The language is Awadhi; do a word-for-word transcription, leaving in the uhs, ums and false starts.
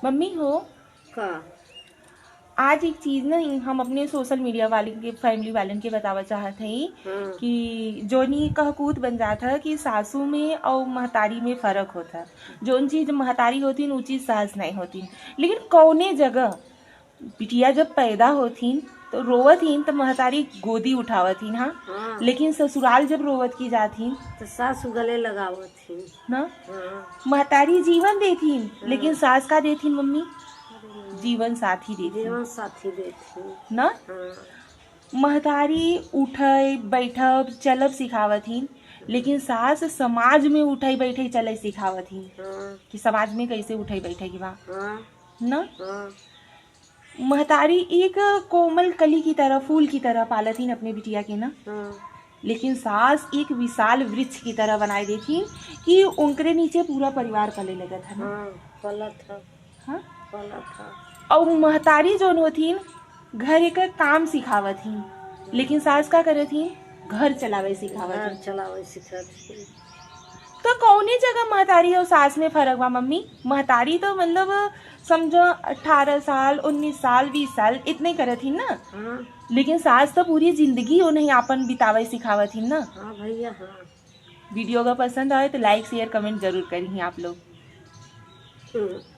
मम्मी हो, का? आज एक चीज ना, हम अपने सोशल मीडिया वाले के, फैमिली वालन के बतावा चाहत हई हाँ। कि जोनी कहकूत बन जात है कि सासू में और महतारी में फर्क होत है। जोन चीज महतारी होतीन, उ चीज सास नहीं होतीन। लेकिन कौने जगह बिटिया जब पैदा होतीन तो रोवत हीन तो महतारी गोदी उठावत हीन, हाँ। हाँ। लेकिन ससुराल जब रोवत की जात हीन तो सास गले लगावत हीन। ना? हाँ। महतारी जीवन देत हीन, हाँ। लेकिन सास का देत हीन मम्मी? अरे मम्मी। जीवन साथी देत हीन। जीवन साथी देत हीन। ना? हाँ। महतारी उठे, बैठब, चलब सिखावत हीन, लेकिन सास समाज में उठे, बैठे, चले सिखावत हीन हाँ। कि समाज में कैसे उठे, बैठे के बा। हाँ। ना? हाँ। महतारी एक कोमल कली की तरह, फूल की तरह पालत हीन अपने बिटिया के ना। हाँ। लेकिन सास एक विशाल वृक्ष की तरह बनाए देत हीन कि उनकरे नीचे पूरा परिवार पले लगत है ना। हाँ, पलत है। हाँ? पलत है। और महतारी जोन होतीन, घर के काम सिखावत हीन, लेकिन सास का करत हीन? घर चलावे सिखावत घर हीन। चलावे सिखावत हीन। तो कौने जगह महतारी और सास में फर्क बा मम्मी? महतारी तो मतलब समझो अठारह साल, उन्नीस साल, बीस साल इतने करत हीन ना। हाँ। लेकिन सास तो पूरी जिंदगी उन्हें आपन बितावे सिखावत हीन ना। हाँ भैया, हाँ। वीडियो अगर पसंद आए तो like, share, comment जरूर करिए आप लोग। हम्म।